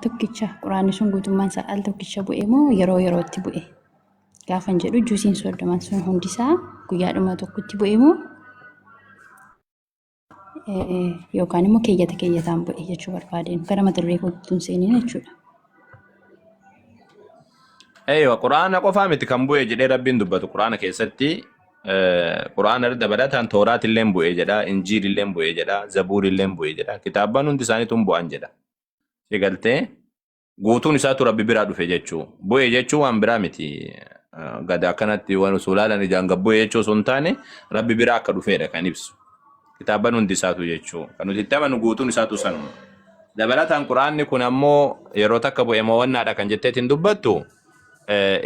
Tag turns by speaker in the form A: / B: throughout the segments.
A: tokkicha quraanni sun guutummaan isaa al tokkicha bu'e moo yeroo yerootti bu'e? Gaafan jedhu juusiin 30n sun hundisaa guyyaadhuma tokkotti bu'e moo yookaan immoo keeyyata keeyyataan bu'e jechuu barbaadeen gara mata duree kootti hin seeniin jechuudha.
B: Eeywa Qur'aana qofaa miti kan bu'e jedhee Rabbiin dubbatu Qur'aana keessatti Qur'aana irra dabalataan Tooraat illee bu'e jedha, Injiil illee bu'e jedha, Zabuur illee bu'e jedha. Kitaabban hundi isaaniitu hin bu'an jedha. Si galtee guutuun isaatu Rabbi biraa dhufe jechuu. Bu'e jechuun waan biraa miti. Gad akkanatti waan osoo ilaalan ijaan gad bu'e jechuu osoo hin taane Rabbi biraa akka dhufeedha kan ibsu. Kitaabban hundi isaatu jechuu. Kan nuti itti amanu guutuun isaatu sanuma. Dabalataan Qur'aanni kun ammoo yeroo takka bu'e mo'annaadha kan jetteetiin dubbattu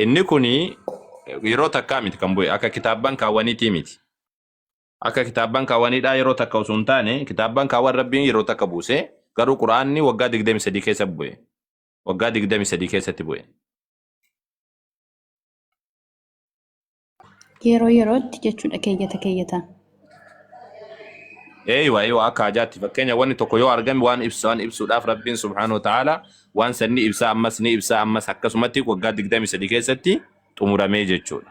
B: inni kun yeroo takkaa miti kan bu'e akka kitaabban kaawwaniitii miti. Akka kitaabban kaawwaniidhaa yeroo takka osoo hin taane kitaabban kaawwan Rabbiin yeroo takka buuse garuu Qur'aanni waggaa 23 keessa bu'e. Waggaa 23 keessatti bu'e.
A: Yeroo yerootti jechuudha keeyyata keeyyataan.
B: Eeywa eeywa akka hajaatti fakkeenya wanni tokko yoo argame waan ibsu waan ibsuudhaaf Rabbiin subhaanahu wa ta'ala waan san ni ibsa ammas ni ibsa ammas akkasumatti waggaa 23 keessatti xumuramee jechuudha.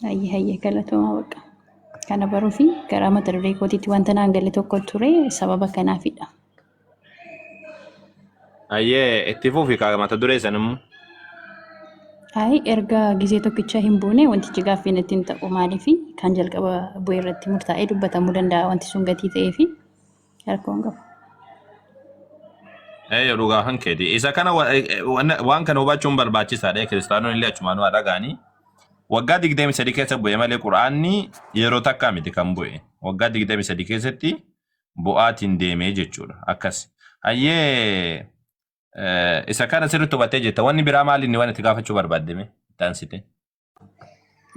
A: Hayyee hayyee galatoomaa bakka. Kana baruu fi gara mata duree kootiitti wanta naan galle tokko ture sababa kanaafidha.
B: Hayyee itti fufi kaa mata duree san immoo.
A: Ayi erga gizee tokkicha hin buune wantichi gaaffii natti hin ta'u maaliif kan jalqaba bu'e irratti murtaa'ee dubbatamuu danda'a wanti sun gatii ta'ee fi rakkoo hin qabu.
B: Ee dhugaa kan keeti. Isa kana waan kana hubachuun barbaachisaadha. Kiristaanonni illee achumaan waa dhaga'anii. Waggaa 23 keessa bu'e malee Qur'aanni yeroo takkaa miti kan bu'e. Waggaa 23 keessatti bu'aatiin deemee jechuudha. Akkas. Hayyee isa kana sirriitti hubattee jirta. Wanni biraa maali inni waan itti gaafachuu barbaadde mee? Itti aansite.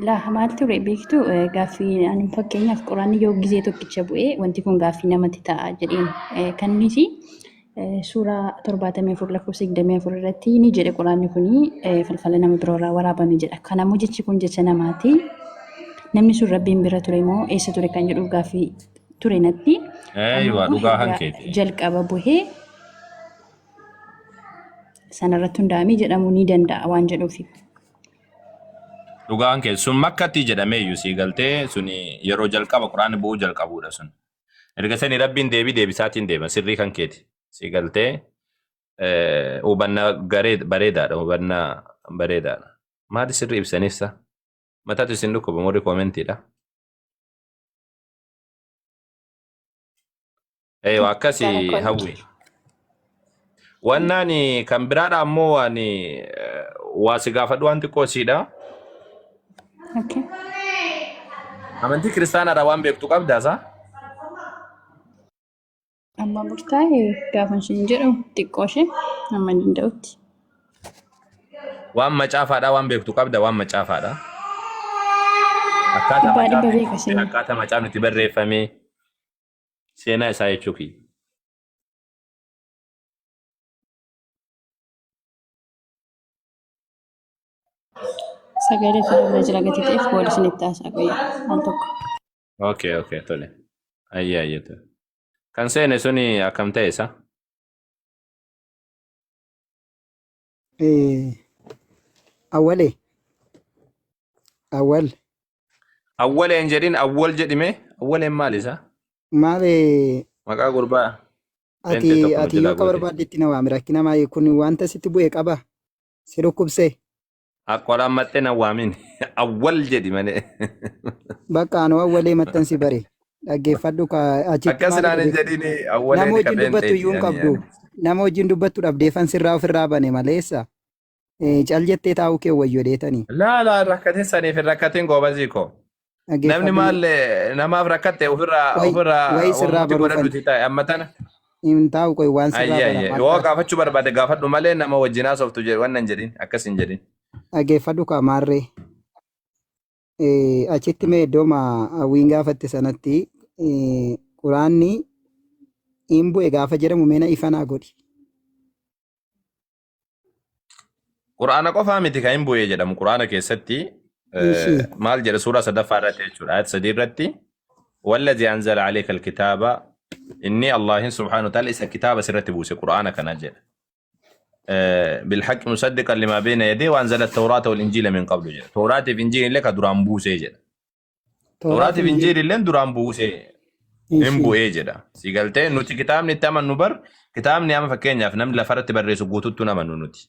A: Laa maal ture beektu gaaffii ani fakkeenyaaf quraanni yoo gizee tokkicha bu'ee wanti kun gaaffii namatti ta'a jedheen kan innis suuraa 74 lakkoofsa 24 irratti ni jedhe quraanni kun falfala nama biroo irraa waraabame jedha. Kanaammoo jechi kun jecha namaati. Namni sun rabbiin bira ture moo eessa ture kan jedhuuf gaaffii ture natti. Amma
B: Eeywa
A: immoo
B: dhugaa kan
A: erga
B: keeti.
A: jalqaba buhee sanarratti hundaa'amee jedhamuu ni danda'a waan jedhuufi.
B: Dhugaan kee sun makkatti jedhamee iyyuu sii galtee suni yeroo jalqaba quraanni bu'uu jalqabuudha sun. Erga sani rabbiin deebii deebisaatiin deema sirrii kan keeti. Sii galtee hubannaa garee bareedaadha hubannaa bareedaadha. Maali sirrii ibsaniif sa? Mataatu isin dhukkuba morri koomentiidha. Eewa akkasi
A: Rakkoo hin
B: hawwi. Wannaan kan biraadha ammoo waan waa si gaafadhu waan xiqqoo siidha.
A: Okay.
B: Amantii kiristaanaadha waan beektu qabdaa saa?
A: Amma murtaa'e gaafa isheen jedhu xiqqoo ishee amma hin danda'utti.
B: Waan macaafaadha waan beektu qabda waan macaafaadha. Akkaataa
A: Dhibbaa dhibba
B: macaafni
A: beeka
B: itti
A: isin.
B: akkaataa macaafni itti barreeffame seenaa isaa jechuu kiyya.
A: Sagalee fi bira jira gatii ta'eef booda isinitti haasa'a qoyya al tokko.
B: Okay okay tole. Ayyee ayyee tole. Kan seene suni akkam ta'e isa?
C: Awwalee. Awwal.
B: Awwaleen jedhin awwal jedhime awwaleen maal isa?
C: Maal
B: Maqaa gurbaa
C: ati
B: pheenxee tokko nu
C: ati
B: jalaa
C: yoo akka
B: goote.
C: barbaaddetti na waami rakkina maayii kun wanta sitti bu'e qaba si dhukkubsee.
B: Akkolaan maxxee na waamin. Awwal jedhi malee.
C: Bakka anoo awwalee maxxansi bare. Dhaggeeffadhu ka achitti
B: Akkas
C: maalidha
B: naan hin
C: beektu.
B: jedhini
C: Nama
B: awwaleen ka
C: wajjin dubbattu
B: pheenxeeti
C: iyyuu hin
B: ani
C: qabdu.
B: ani.
C: Nama wajjin dubbattu dhabdeefan sirraa ofirraa bane maleessa. Cal jettee taa'uu kee wayyo deetanii.
B: Laa laa rakkatin saniif hin rakkatin goobazii koo. Namni
C: Dhaggeeffadhu
B: maal namaaf rakkatte ofirraa
C: wayi
B: ofirraa
C: wayi sirraa
B: wamutti
C: baruufan
B: godhadhuti taa'e amma tana.
C: hin taa'u qoy waan sirraa
B: Ayyee
C: bara
B: ayyee
C: maal
B: yoo
C: taate.
B: gaafachuu barbaade gaafadhu malee nama wajjin haasoftu jedhu wannan jedhin akkas hin jedhin.
C: Dhaggeeffadhu kaa maarree. Achitti mee iddooma hawwiin gaafatte sanatti quraanni hin bu'e gaafa jedhamu mee na ifa naa godhi.
B: Qur'aana qofaa miti kan hin bu'ee jedhamu Qur'aana keessatti
C: Ishii.
B: maal jedha suuraa sadaffaa irratti jechuudha ayat 3 irratti wallazi anzala alayka alkitaaba Inni Allahin subhaanahu wa ta'ala isa kitaaba sirratti buuse Qur'aana kana jedha. Bilhaqqi musaddiqan limaa beeyna yadayhi wa anzala at-tawraata wal injiila min qablu jedha. Tawraatiif injiil illee ka duraan buusee jedha.
C: Tooraaf
B: Tawraatiif
C: injiil.
B: injiil illee duraan buusee hin
C: Ishii.
B: bu'ee jedha. Si galtee nuti kitaabni itti amannu bar kitaabni amma fakkeenyaaf namni lafarratti barreessu guututtu hin amannu nuti.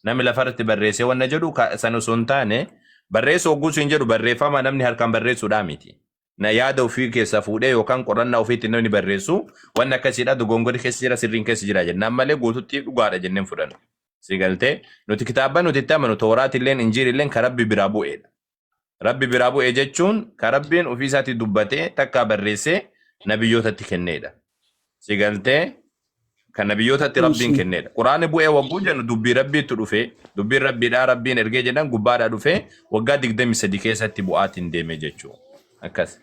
B: Namni lafarratti barreessee wanna jedhu san osoo hin taane barreessu hogguu hin jedhu barreeffama namni harkaan barreessuudhaa miti. Na yaada ofii keessaa fuudhee yookaan qorannaa ofiitti namni barreessu wanni akkasiidha dogongorri keessa jira sirriin keessa jira jennaan malee guututti dhugaadha jenneen fudhannu. Si galtee nuti kitaabban nuti itti amanu Tooraatiilleen Injiililleen ka Rabbi biraa bu'eedha. Rabbi biraa bu'e jechuun ka Rabbiin ofii isaatii dubbatee takkaa barreessee nabiyyootatti kenneedha. Si galtee kan nabiyyootatti Rabbiin
C: Ishii.
B: kenneedha. Quraanni bu'ee wagguu jennu dubbii Rabbiitti dhufe, dubbiin Rabbiidhaa Rabbiin ergee jedhan gubbaadhaa dhufe waggaa 23 keessatti bu'aatiin deeme jechuudha. Akkas.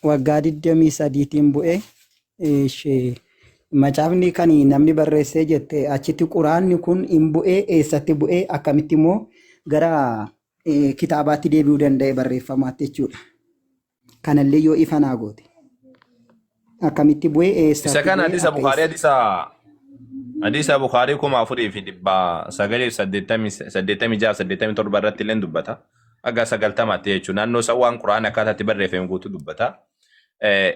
C: Waggaa 23tiin bu'e. Ishee. Macaafni kan namni barreessee jette achitti quraanni kun hin bu'ee eessatti bu'ee akkamitti immoo gara kitaabaatti deebi'uu danda'e barreeffamaatti jechuudha. Kanallee yoo ifa naa goote. Akkamitti bu'ee
B: Isa
C: eessatti
B: kana
C: bu'ee
B: hadiisa
C: akka
B: Bukhaarii
C: eessa.
B: hadiisa Bukhaarii 4986 87 irratti illee dubbata. Haga 90tti jechuudha. Naannoo isa waan Qura'aan akkaataa itti barreeffame guutuu dubbata.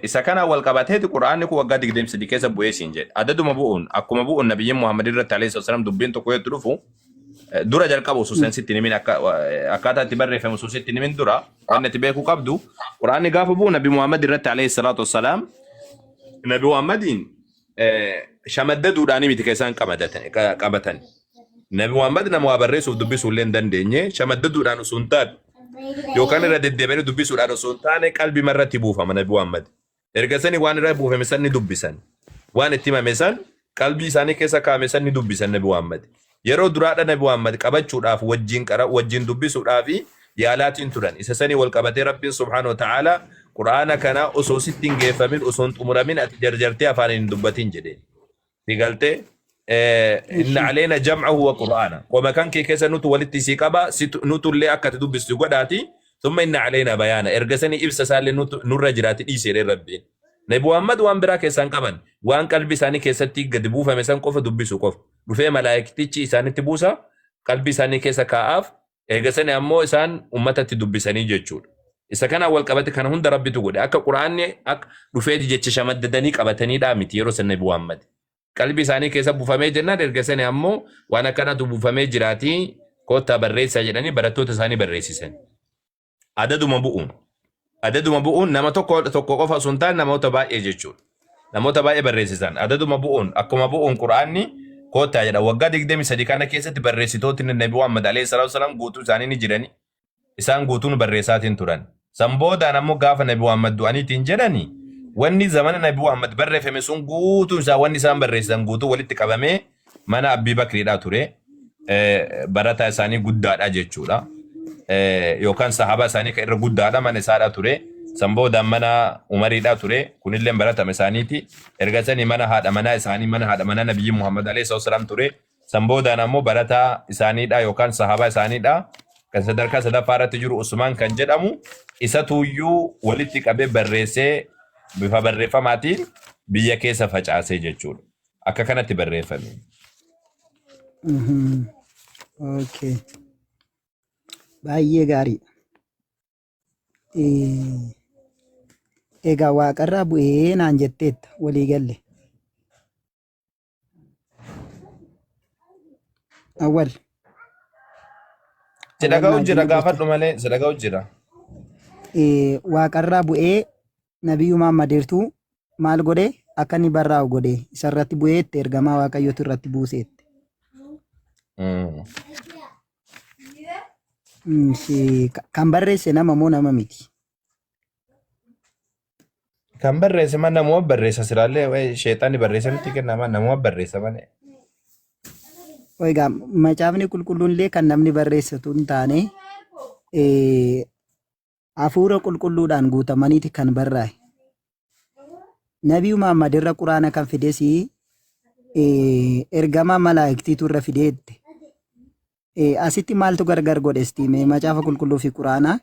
B: Isa kana wal qabateeti Qura'aanni kun waggaa 23 keessa bu'ee siin jedhe. Adaduma bu'uun akkuma bu'uun nabiyyiin Muhammad irratti alayhi salaam dubbiin tokko yoo itti dhufu dura jalqabu osoo san sitti hin himin akka akkaataa itti barreeffame osoo sitti hin himin dura wanni ati beekuu qabdu Qur'aanni gaafa bu'u Nabi Muhammad irratti alayhi salaatu wassalaam Nabi Muhammadiin shamaddaduudhaanii miti kan isaan qabatan. Nabi Muhammad nama waa barreessuuf dubbisuu illee hin dandeenye shamaddaduudhaan osoo hin taane yookaan irra deddeebi'anii dubbisuudhaan osoo hin taane qalbii irratti buufama Nabi Muhammad. Erga sani waan irra buufame san ni dubbisan. Waan itti himame san qalbii isaanii keessa kaa'ame san ni dubbisan Nabi Muhammad. Yeroo duraadha Nabi Muhammad qabachuudhaaf wajjin qara wajjin dubbisuudhaaf yaalaatiin turan. Isa sanii wal qabatee Rabbiin subhaanahu wa ta'ala Qur'aana kana osoo sitti hin geeffamin osoo hin xumuramin ati jarjartee afaaniin hin dubbatin jedheen. Si galtee inna
C: Ishi.
B: aleena jam'ahu wa qur'aana. Qoma kan kee keessa nutu walitti sii qaba nutu illee akka ati dubbistu godhaati. Thumma inna aleena bayaana. Erga sanii ibsa isaallee nurra jiraati dhiisi jedhee Rabbiin. Nabi Muhammad waan biraa keessaa hin qaban. Waan qalbii isaanii keessatti gadi buufame san qofa dubbisu qofa. Dhufee malaayiktichi isaanitti buusa qalbii isaanii keessa kaa'aaf. Eega sani ammoo isaan ummatatti dubbisanii jechuudha. Isa kanaan wal qabate kana hunda Rabbitu godhe. Akka Qur'aanni akka dhufeeti jecha shamaddadanii qabataniidhaa miti yeroo san Nabi Muhammad. Qalbii isaanii keessa buufamee jennaan erga sani ammoo waan akkanatu buufamee jiraatii koottaa barreessaa jedhanii barattoota isaanii barreessisan. Adaduma bu'uun. Adaduma bu'uun nama tokko tokko qofa osoo hin taane namoota baay'ee jechuudha. Namoota baay'ee barreessisan. Adaduma bu'uun akkuma bu'uun Qur'aanni koottaa jedha. Waggaa 23 kana keessatti barreessitootni Nabi Muhammad alayhi salaatu wasalaam guutuu isaanii ni jirani. Isaan guutuun barreessaatiin turan. San boodaan ammoo gaafa Nabi Muhammad du'aniitiin jedhani wanni zamana Nabi Muhammad barreeffame sun guutuun isaa wanni isaan barreessan guutuu walitti qabamee mana Abbii Bakriidhaa ture. Barataa isaanii guddaadha jechuudha. Yookaan sahaabaa isaanii kan irra guddaadha mana isaadha ture. San boodaan mana Umariidha ture. Kunillee baratama isaaniiti. Erga sanii mana haadha manaa isaanii mana haadha manaa Nabiyyi Muhammad alayhi salaam ture. San boodaan ammoo barataa isaaniidha yookaan sahaabaa isaaniidha. Kan sadarkaa sadaffaa irratti jiru Usmaan kan jedhamu isatuyyuu walitti qabee barreessee bifa barreeffamaatiin biyya keessa facaasee jechuudha. Akka kanatti barreeffame.
C: Okay. Baay'ee gaarii. Egaa waaqarraa bu'ee naan jetteetta walii galle. Awwal.
B: Si
C: Awwal
B: dhaga'u
C: naa
B: jira
C: wajjin jirta.
B: gaafadhu malee si dhaga'u jira.
C: Waaqarraa bu'ee Nabiyyuu Muhammad-irtuu maal godhe akka inni barraa'u godhe isarratti bu'eetti ergamaa Waaqayyootu irratti buuseetti. Kan barreesse nama moo nama miti?
B: Kan barreesse man namuma barreessa silaallee wayi sheexanni barreesse miti kennama namuma barreessa malee.
C: Egaa macaafni qulqulluun illee kan namni barreessitu hin taane Hafuura qulqulluudhaan guutamaniiti kan barraa'e. Nabiyu Muhammad irra Quraana kan fides ergamaa malaayiktiitu irra fideette. Asitti maaltu gargar godhe istiime macaafa qulqulluu fi Quraana?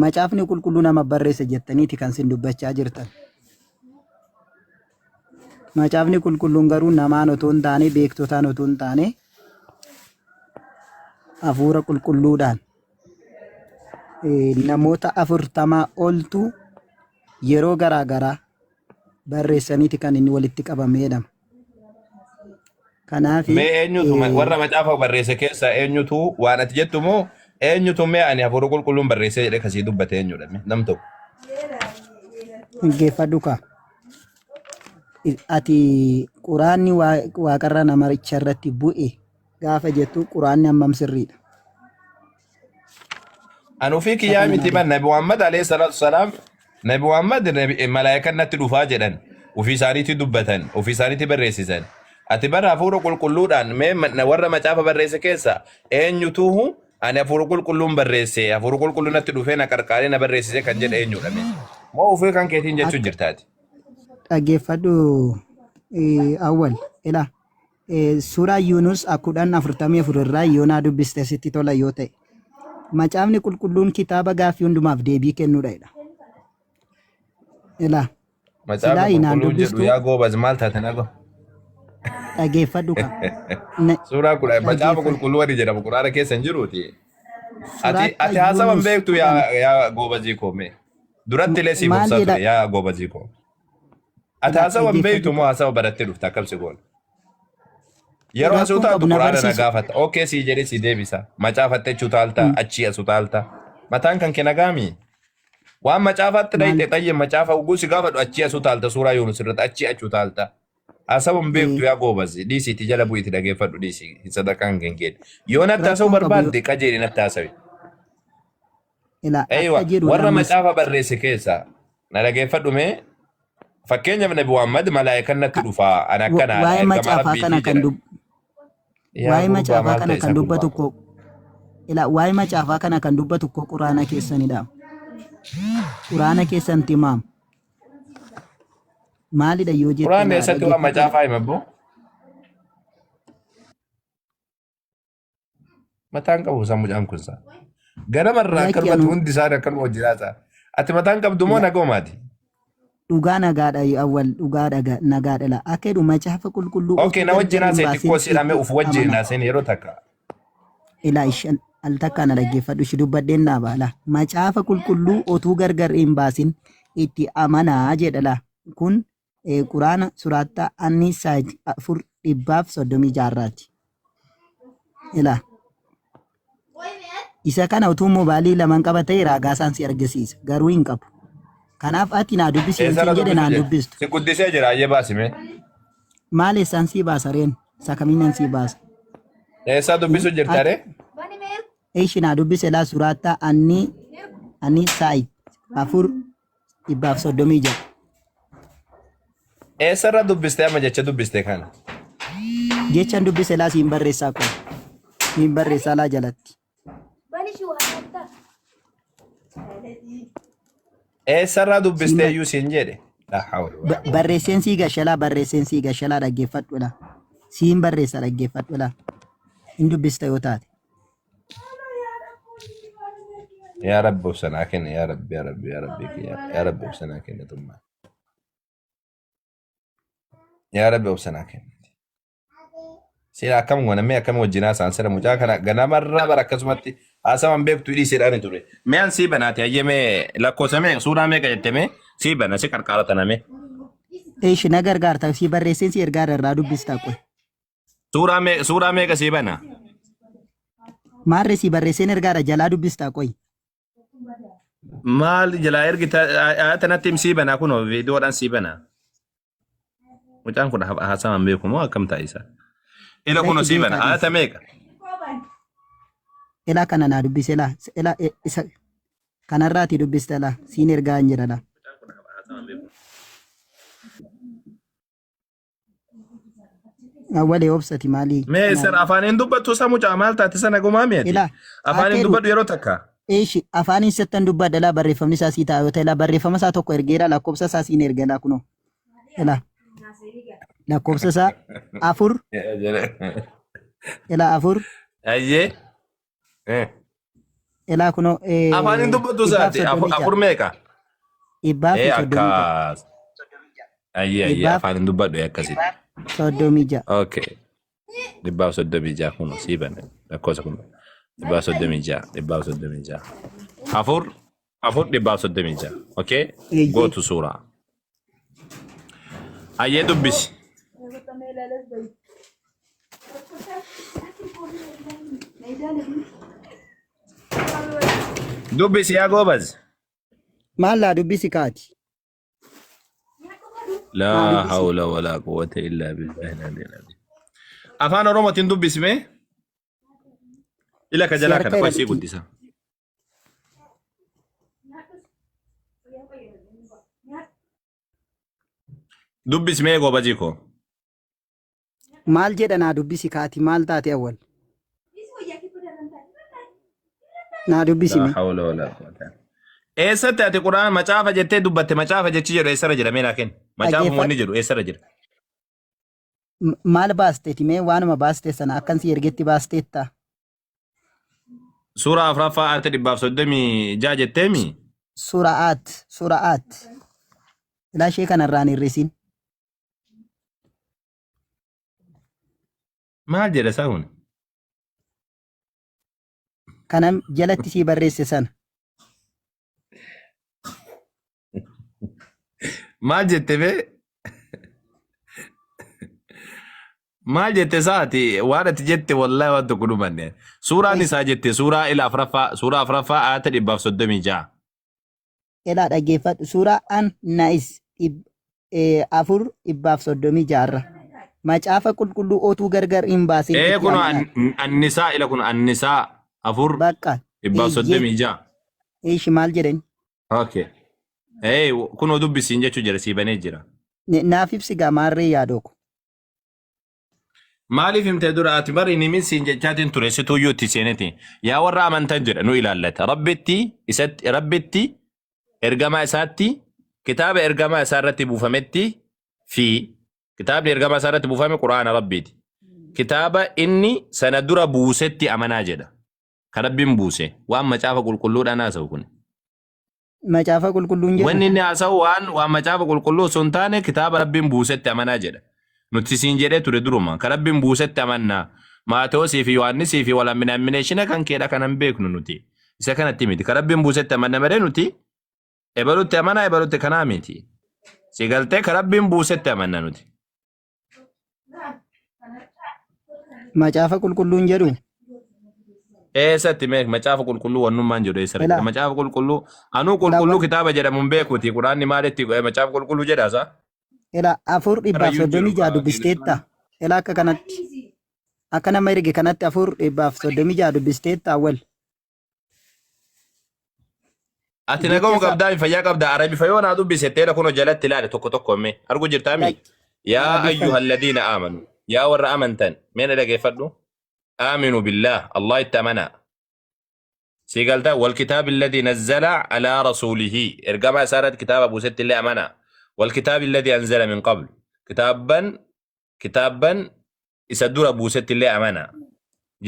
C: Macaafni qulqulluu nama barreesse jettaniiti kan isin dubbachaa jirtan. Macaafni qulqulluun garuu namaan otoo hin taane beektotaan otoo hin taane hafuura qulqulluudhaan namoota 40 oltu yeroo garaa garaa barreessaniiti kan inni walitti qabame jedhama. Kanaaf
B: Mee eenyutu warra macaafa barreesse keessaa eenyutu waan ati jettu moo eenyutu mee ani hafuura qulqulluun barreessee jedhee kasii dubbate eenyudha mee nam tokko.
C: Dhaggeeffadhu kaa. Ati quraanni waaqarra namicha irratti bu'e gaafa jettu quraanni hammam sirriidha?
B: An ofii
C: Isa
B: kiyyaa
C: kana
B: miti
C: naa
B: ban Nabi Muhammad alayhi salaatu salaam Nabi Muhammad malaayikaan natti dhufaa jedhan ofii isaaniitti dubbatan ofii isaaniitti barreessisan. Ati bara hafuura qulqulluudhaan mee warra macaafa barreesse keessa eenyutuhu ani hafuura qulqulluun barreesse hafuura qulqulluun natti dhufee na qarqaaree na barreessise kan jedhe eenyudha mee? Moo ofii kan keetiin jechuu
C: Akka
B: jirtaati?
C: dhaggeeffadhu awwal ila suuraa Yuunus 10:44 irraa yoo naa dubbiste sitti tola yoo ta'e. Macaafni qulqulluun kitaaba gaaffii hundumaaf deebii kennuudha jedha. Ilaa
B: Macaafni
C: silaa inaan
B: qulqulluun jedhu
C: dubbistu
B: yaa goobaz maal taate nago?
C: dhageeffadhu ka.
B: Suuraa kudha macaafa
C: Dhageeffadhu.
B: qulqulluu wani jedhamu quraana keessa hin jiruuti. Ati
C: Suraatti
B: ati haasawa hin
C: Yuunus
B: beektu
C: 10
B: yaa yaa goobazii koo mee. Duratti illee siif
C: maal
B: obsaa
C: jedha
B: ture yaa goobazii koo. Ati
C: ilaa
B: haasawa hin beektu
C: dhaggeeffadhu
B: moo
C: ka.
B: haasawa barattee dhufta akkam si goona. Yeroo asuu
C: Rakkoon
B: taatu
C: qabu na
B: quraana na
C: barsiisu.
B: gaafata. Ookee sii jedhee sii deebisa. Macaafatte achuu taalta achii asu taalta. Mataan kan kee nagaami. Waan macaafaatti
C: Maal
B: dhayxe xayye macaafa ugguu si gaafadhu achii asuu taalta suuraa Yuunus irratti achii achuu taalta. Haasawa hin beektu yaa goobazi. Dhiisiiti jala bu'iiti dhageeffadhu dhiisi. Sadaqaan kan kee. Yoo natti haasa'uu
C: rakkoon qabu yoo
B: barbaadde qajeeli natti haasawi.
C: ilaa akka
B: Eeywa
C: jedhu
B: warra
C: lammas
B: macaafa barreesse keessaa na dhageeffadhu mee fakkeenyaaf Nabi Muhammad malaayikaan natti dhufaa ana akkanaadha
C: waa'ee
B: ergamaa
C: macaafaa kana
B: rabbiitii
C: kan
B: jedhan.
C: dub
B: Yaa
C: waa'ee
B: gurbaa
C: macaafaa
B: maal
C: kana
B: ta'e
C: kan
B: isa
C: dubbatu
B: gurbaa.
C: koo ilaa waa'ee macaafaa kana kan dubbatu koo quraana keessanidha. Quraana keessanti himaam. Maalidha yoo jette
B: Quraanni
C: naa
B: eessatti waan
C: dhageeffadhu.
B: macaafaa hima boo? Mataan qabu isaa mucaan kun isaa. Ganamarraa
C: Lakki
B: akkanumatti
C: anu
B: hundi isaanii akkanuma hojii haasa'a. Ati mataan qabdu moo nagoomaati?
C: Dhugaa nagaadha awwal dhugaa nagaadha la akka jedhu macaafa qulqulluu
B: Okay,
C: utuu
B: na wajjin
C: gargar hin
B: haasa'e
C: baasin
B: xiqqoo siidhamee
C: itti
B: uf wajjin
C: amana.
B: haasa'in yeroo takka.
C: Ilaa ishan al takka na dhaggeeffadhu ishi dubbadheen naa baala. Macaafa qulqulluu otuu gargar hin baasin itti amanaa jedha la. Kun Quraana suraattaa Annisaa 4 136rraati. Ilaa isa kana utuu mobaayilii lamaan qaba ta'e raagaa isaan si argisiisa garuu hin qabu. Kanaaf ati naa dubbisi yoon
B: Eessarra
C: siin jedhe
B: dubbisu
C: naan
B: jira?
C: dubbistu.
B: Si guddisee jira ayyee baasime.
C: Maal eessaan sii baasa reen? Isa kamiinan sii baasa?
B: Eessaa dubbisu jirta
C: Ati
B: ree?
C: ishi naa dubbise laa suraattaa anni saayi 4 136.
B: Eessarra dubbiste amma jecha dubbiste kana?
C: Jechan dubbise laa siin barreessaa kun. Siin barreessaa laa jalatti.
B: Eessarraa
C: Siin
B: dubbiste
C: bar
B: iyyuu siin jedhe. La hawla wala quwwata.
C: Barreesseen sii gashalaa barreesseen sii gashalaa dhaggeeffadhu laa. Siin barreessa dhaggeeffadhu laa. Hin dubbista yoo taate.
B: Yaa Rabbi obsa naa kenni yaa Rabbi yaa Rabbi yaa Rabbi kiyya yaa Rabbi obsa naa kenni tummaa. Yaa Rabbi obsa naa kenni. Sila akkam goona mee akkam wajjin haasa'an sila mucaa kana ganamarraa bara akkasumatti haasawan beektu dhiiseedhaan ture. Mee an sii banaati hayyee mee lakkoofsa mee suuraa meeqa jette mee sii bana si qarqaara tana mee.
C: Eeshi na gargaarta sii barreesseen si ergaa irraa dubbista qoy.
B: Suuraa meeqa sii bana?
C: Maarree sii barreesseen ergaadha jalaa dubbista qoy.
B: Maal jalaa ergita ayata natti him sii bana kunoo viidiyoodhaan sii bana. Mucaan kun haasawan beeku moo akkam ta'a isa? Ila kunoo
C: Lakki
B: sii bana
C: beekaa
B: ayata
C: dhiisi.
B: meeqa?
C: Ilaa kana naa dubbise laa. Ilaa isa kanarraati dubbista laa. Siin ergaa hin jira laa. Awwalee obsati maalii
B: Mee
C: kana
B: sir afaaniin dubbattu isa mucaa maal taate sana gumaa mi'ati?
C: ilaa akka
B: Afaaniin
C: jedhu
B: dubbadhu yeroo takka.
C: eeshi afaaniin sittan dubbadha laa barreeffamni isaa sii ta'a yoo ta'e laa barreeffama isaa tokko ergeera lakkoofsa isaa siin erga laa kunoo ilaa lakkoofsa isaa 4 ilaa 4
B: Ayyee.
C: Ilaa kunoo
B: Afaaniin dubbattu
C: dhibbaaf
B: isaati
C: 36
B: afur meeqa?
C: dhibbaaf
B: Ee
C: 36.
B: akkas. Ayyee ayyee
C: Dhibbaaf
B: afaan hin dubbadhu akkasitti.
C: 36.
B: Okay. 136 kun sii bane lakkoofsa kun 136 136 4 4 136. Okay.
C: Eeyyee.
B: Gootu suuraa. Ayyee dubbisi. Dubbisi yaa goobaz.
C: Maal laa dubbisi kaati? Naa
B: Laa
C: dubbisi.
B: hawla walaa quwwata illaa billahi al-aliyyil aziim. Afaan Oromootiin dubbisi mee? Ila ka
C: Si
B: jalaa kana
C: harka
B: qoy sii
C: irratti.
B: guddisa. Dubbisi mee goobazii koo.
C: Maal jedha naa dubbisi kaati maal taate awwal? Naa dubbisi
B: Laa
C: mee.
B: hawla walaa quwwata. Eessatti ati Qur'aan macaafa jettee dubbatte macaafa jechi jedhu eessarra jira mee naa kenni. Macaafuma wanni
C: Dhaggeeffadhu.
B: jedhu eessarra jira.
C: Maal baasteeti mee waanuma baaste sana akkan si ergetti baasteetta.
B: Suuraa afuraffaa aayata 136 jetteemi.
C: Sura'aat sura'aat. Ilaa ishee kanarraan hir'isin.
B: Maal jedha isaa kun?
C: Kana jalatti sii barreesse sana.
B: Maal jette bee? Maal jette isaati? Waan ati jette wallahi waan tokko dhumanne. Suuraan isaa jette suuraa ila afuraffaa suuraa afuraffaa aayata 136.
C: Elaa dhaggeeffadhu suuraa an na'is 4 136rra. Macaafa qulqulluu otuu gargar hin baasin
B: Ee
C: itti
B: kun
C: amanaa.
B: annisaa ila kun annisaa 4
C: Bakka
B: dhibbaaf
C: eeyyee
B: soddomii ja'a.
C: ishi maal jedhani?
B: Okay. Ee kunoo dubbisiin jechuu jira sii banee jira.
C: Naaf ibsi gaa maarree yaadoo ko.
B: Maaliif himtee dura ati bari hin himin siin jechaatiin ture situuyyuu itti seeneti. Yaa warra amantan jedha nu ilaallata. Rabbitti isatti rabbitti ergamaa isaatti kitaaba ergamaa isaa irratti buufametti fi kitaabni ergamaa isaa irratti buufame quraana rabbiiti. Kitaaba inni sana dura buusetti amanaa jedha. Kan rabbiin buuse waan macaafa qulqulluudhaan haasa'u kun.
C: Macaafa qulqulluun jedhu.
B: Wanni inni haasa'u waan waan macaafa qulqulluu osoo hin taane kitaaba rabbiin buusetti amanaa jedha. Nuti siin jedhee ture duruma. Kan rabbiin buusetti amannaa. Maatewosii fi Yohaannisii fi walaminaamineeshina kan keedha kan hin beeknu nuti. Isa kanatti miti. Kan rabbiin buusetti amanna malee nuti ebalutti amanaa ebalutti kanaa miti. Si galtee kan rabbiin buusetti amanna nuti.
C: Macaafa qulqulluun jedhu.
B: Eessatti mee macaafa qulqulluu wannummaan jedhu eessarra jira?
C: Elaa
B: Macaafa qulqulluu anuu
C: elaa
B: qulqulluu
C: wan
B: kitaaba jedhamu hin beekuti. Quraanni maalitti macaafa qulqulluu jedha isaa?
C: elaa 4
B: Irrayyuu hin jiru
C: 136 dubbisteetta. Elaa akka kanatti akka nama erge kanatti 4 136 dubbisteetta awwal.
B: Ati
C: Jecha
B: nagama
C: isaa
B: qabdaa fayyaa qabdaa arabi fayoo naa dubbise teela kunoo jalatti ilaali tokko tokko mee argu jirtaami yaa
C: Arabiffan.
B: ayyuha alladhiina aamanu yaa warra amantan mee na dhageeffadhu aaminu billaah Allah itti amanaa sii galtaa wal kitaabi alladhi nazzala alaa rasuulihi ergamaa isaa irratti kitaaba buusetti illee amanaa wal kitaabi alladhi anzala min qablu kitaabban kitaabban isa dura buusetti illee amanaa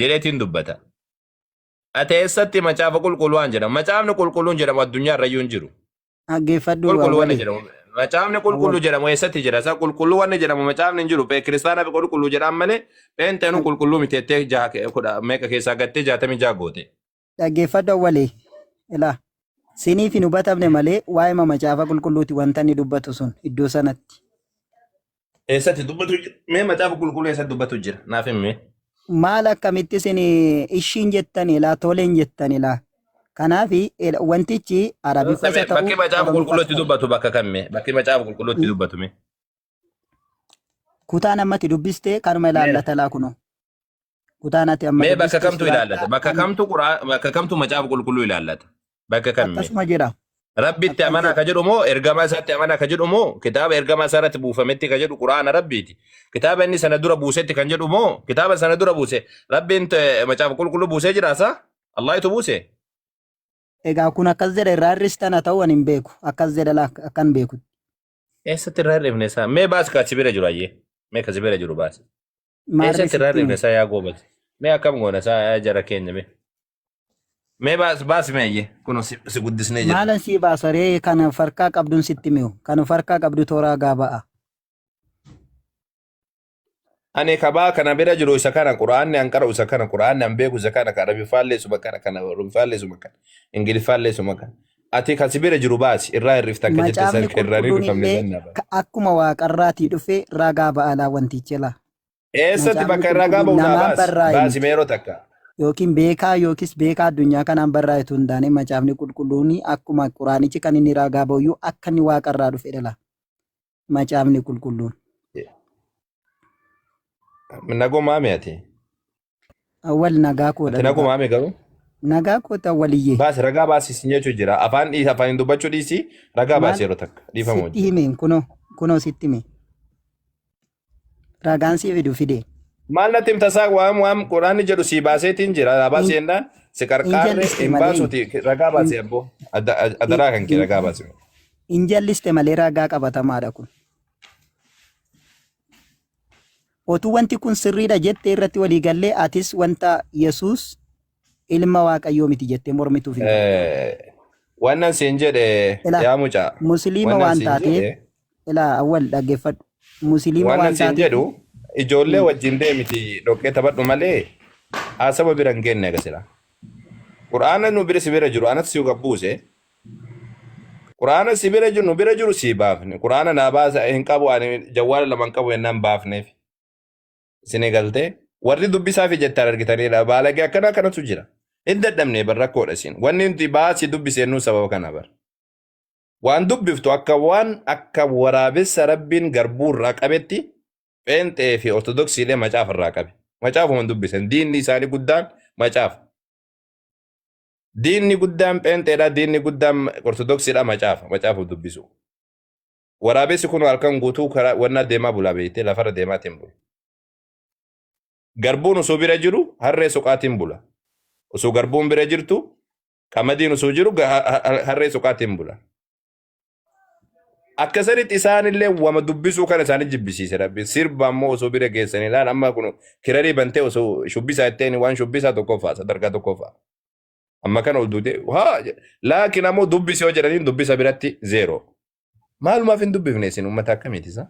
B: jedheetiin dubbata Ati eessatti macaafa qulqulluu waan jedhamu? Macaafni qulqulluun jedhamu addunyaa irrayyuu hin jiru.
C: Dhaggeeffadhu
B: Qulqulluu wanni
C: awwali.
B: jedhamu. Macaafni qulqulluu
C: Awwal.
B: jedhamu eessatti jira? Isa qulqulluu wanni jedhamu macaafni hin jiru. Kiristaana qulqulluu jedhaan malee pheenxeenuu qulqulluu miti jettee jaha kudha meeqa keessaa gattee 66 goote.
C: Dhaggeeffadhu awwali. Ilaa. Siniif hin hubatamne malee waa'ee macaafa qulqulluuti wanta inni dubbatu sun iddoo sanatti.
B: Eessatti dubbatu jira? Mee macaafa qulqulluu eessatti dubbatu jira? Naaf himi mee.
C: Maal akkamitti isin ishiin jettani laa toleen jettani laa. Kanaaf wantichi Arabiffas haa ta'u
B: Bakki macaafa
C: Oromiffas
B: qulqulluutti
C: ta'u.
B: dubbatu bakka kam mee? Bakki macaafa qulqulluutti dubbatu mee?
C: Kutaan ammatti dubbiste kanuma ilaallata laa kunoo. Kutaan ati amma
B: Mee bakka
C: dubbiste
B: kamtu
C: suuraa
B: ilaallata? Bakka kamtu Qur'aan bakka kamtu macaafa qulqulluu ilaallata? Bakka kam mee?
C: akkasuma jedha.
B: Rabbitti
C: Akkas
B: amanaa
C: jedha.
B: ka jedhu moo ergamaa isaatti amanaa ka jedhu moo kitaaba ergamaa isaa irratti buufametti ka jedhu Qur'aana Rabbiiti. Kitaaba inni sana dura buusetti kan jedhu moo kitaaba sana dura buuse Rabbiin macaafa qulqulluu buusee jira isaa? Allaahitu buuse?
C: Egaa kun akkas jedha irraa hir'istan haa ta'u ani hin beeku. Akkas jedha laa akkan beeku.
B: Eessatti irraa hir'ifne isaa? Mee baasi ka si bira jiru ayyee. Mee ka si bira jiru baasi.
C: Maarree
B: Eessatti irraa
C: sitti
B: hir'ifne
C: hime.
B: isaa yaa goobate? Mee akkam goona isaa yaa jara keenya mee? Mee baasi baasi mee ayyee. Kunoo si si guddisnee jirra.
C: Maalan sii baasa ree kan farkaa qabduun sitti mi'u. Kan farkaa qabdu tooraa gaaba'a.
B: Ani kabaa kana bira jiru isa kana, Qur'aanni an qara'u isa kana, Qur'aanni an beeku isa kana, kan Arabiffaallee isuma kana, kan Oromiffaallee isuma kana, Ingiliffaallee isuma kana. Ati kan si bira jiru baasi, irraa hir'ifta akka jette
C: Macaafni
B: san kan irraa hin
C: qulqulluun
B: hir'ifamne
C: illee
B: san naa baasi.
C: akkuma waaqarraatii dhufe ragaa ba'alaa wantichi laa.
B: Eessatti
C: Macaafni
B: bakka irraa
C: qulqulluun
B: ba'u naa
C: namaan
B: baasi.
C: barraa'e
B: Baasi
C: miti.
B: mee yeroo takka.
C: Yookiin beekaa yookiis beekaa addunyaa kanaan barraa'e utuu hin taane, macaafni qulqulluun akkuma quraanichi kan inni ragaa ba'uyyuu akka inni waaqarraa dhufe dhala. Macaafni qulqulluun.
B: Nagumaa mee ati?
C: Awwal nagaa koodha
B: Ati
C: dhugaa.
B: nagumaa mee garuu?
C: Nagaa koota awwaliyyee.
B: Baasi, ragaa baasi sin jechuu jira. Afaan dhiisi, afaan hin dubbachuu dhiisi, ragaa
C: Maal
B: baasi yeroo takka dhiifama
C: sitti
B: wajjin.
C: himeen? Kunoo kunoo sitti hime. Ragaan sii fidu fide.
B: Maal natti himta isaa? Waan quraanni jedhu sii baaseetiin jira. Ragaa baasi
C: Hin
B: jennaan si
C: hin
B: qarqaarre
C: jalliste
B: hin
C: malee
B: baasuuti, ragaa baasi abboo. Adaraa kan kee ragaa baasi.
C: Hin jalliste malee ragaa qabatamaadha kun. Otuu wanti kun sirriidha jettee irratti walii gallee, atis wanta Yesuus ilma Waaqayyoo miti jettee mormituuf hin qabdu.
B: Wannan siin jedhe
C: Ilaa
B: yaa mucaa.
C: Musliima
B: Wannan
C: waan
B: siin
C: taateef
B: jedhe
C: ilaa awwal dhaggeeffadhu. Musliima
B: wannan
C: waan
B: siin
C: taateef
B: jedhu, ijoollee wajjin deemiti dhoqqee taphadhu malee haasaba bira hin geenne agasira. Qur'aana nu bira si bira jiru anatu si gabbuuse. Qur'aana si bira jiru nu bira jiru si baafne. Qur'aana naa baasa hin qabu, ani jawwaala lama hin qabu jennaan baafneef. Isin galtee warri dubbisaa fi jettaan argitanidha. Baalagee akkana akkanatu jira. Hin dadhabne bar, rakkoodha isin. Wanni nuti baasii dubbiseennu sababa kana bar. Waan dubbiftu akka waan akka waraabessa Rabbiin garbuu irraa qabetti pheenxee fi ortodoksiilee macaafa irraa qabe. Macaafuma hin dubbisan. Diinni isaanii guddaan macaafa. Diinni guddaan pheenxeedha, diinni guddaan ortodoksiidha macaafa. Macaafa dubbisu. Waraabessi kun halkan guutuu karaa wannaa deemaa bulaa beektee, lafarra deemaatiin bula. Garbuun osoo bira jiru harree soqaatiin bula. Osoo garbuun bira jirtu, qamadiin osoo jiru harree soqaatiin bula. Akka sanitti isaanillee wama dubbisuu kana isaanii jibbisiise Rabbi. Sirba ammoo osoo bira geessanii ilaal, amma kun kirarii bantee osoo shubbisaa itteen waan shubbisaa tokkoffaa, sadarkaa tokkoffaa. Amma kana ol duutee haa laakiin ammoo dubbisi yoo jedhaniin dubbisa biratti zeeroo. Maalumaaf hin dubbifne isin? Uummata akkamiiti isa?